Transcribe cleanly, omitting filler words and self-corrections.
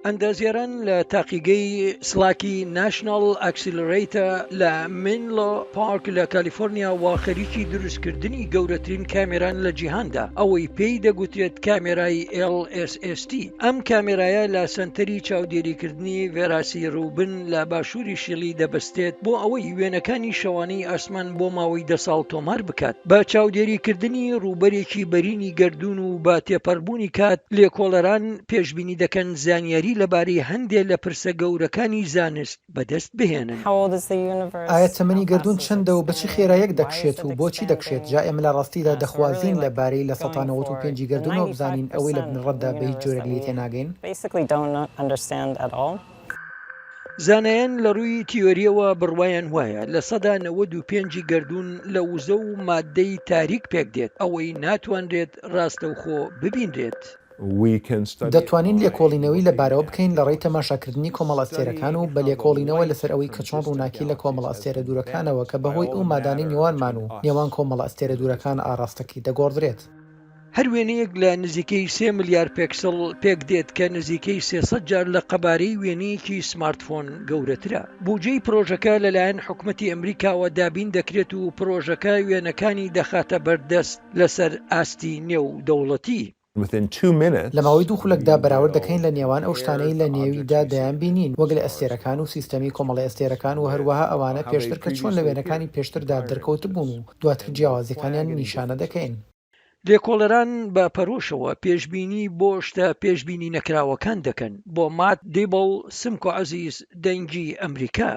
ئەندازیاران لە تاقیگەی سلاکی ناشناڵ ئاکسیلرەیتە لە مینلۆ پارک لە کالیفۆرنیا وا خەریکی دروستکردنی گەورەترین کامێران لە جیهاندا، ئەوەی پێی دەگوترێت کامێرای LSST. ئەم کامێرایە لە سەنتەری چاودێریکردنی ڤێراسی ڕوبن لە باشووری شیلی دەبەستێت بۆ ئەوەی وێنەکانی شەوانەی ئاسمان بۆ ماوەی دە ساڵ تۆمار بکات. بە چاودێریکردنی ڕووبەرێکی بەرینی گەردوون و بە تێپەڕبوونی کات، لێکۆڵەران پێشبینی دەکەن زانیاری لەبارەی هەندێ لە پرسە گەورەکانی زانست بەدەست بهێنن. ئایا تەمەنی گەردوون چەندە و بە چ خێرایەک دەکشێت و بۆچی دەکشێت؟ جا ئێمە لە ڕاستیدا دەخوازین لە بارەی 95% ی گەردوونەوە بزانین ئەوەی لە بنەڕەتدا بە هیچ جۆرێک لێی تێناگەین. زانایان لە ڕووی تیۆرییەوە بڕوایان وایە 95% ی گەردوون لە وزە و ماددەی تاریک پێکدێت، ئەوەی ناتوانرێت ڕاستەوخۆ ببینرێت. دەتوانین لێکۆڵینەوەی لەبارەوە بکەین لەڕێی تەماشاکردنی کۆمەڵەئەستێرەکان و بە لێکۆڵینەوە لەسەر ئەوەی کە چۆن ڕووناکی لە کۆمەڵەئەستێرە دوورەکانەوە کە بەهۆی ئەو مادانەی نێوانمان و نێوان کۆمەڵەئەستێرە دوورەکان ئاڕاستەکەی دەگۆڕدرێت. هەر وێنەیەک لە نزیکەی سێ ملیار پێکسڵ پێکدێت کە نزیکەی 300 جار لە قەبارەی وێنەیەکی سمارتفۆن گەورەترە. بوجەی پرۆژەکە لەلایەن حکومەتی ئەمریکاوە دابین دەکرێت و پرۆژەکە وێنەکانی دەخاتە بەردەست لەسەر ئاستی نێودەوڵەتی. لە ماوەی دوو خولەکدا بەراورد دەکەین لە نێوان ئەو شتانەی لە نێویدا دەیانبینین وەک لە ئەستێرەکان و سیستەمی کۆمەڵەی ئەستێرەکان و هەروەها ئەوانە پێشتر کە چۆن لە وێنەکانی پێشتردا دەرکەوتبوون و دواتر جیاوازیەکانیان نیشانە دەکەین. لێکۆڵەران بە پەرۆشەوە پێشبینی بۆ شتە پێشبینی نەکراوەکان دەکەن. بۆ مات دیبڵ، سمکۆ عەزیز، دەنگی ئەمریکا.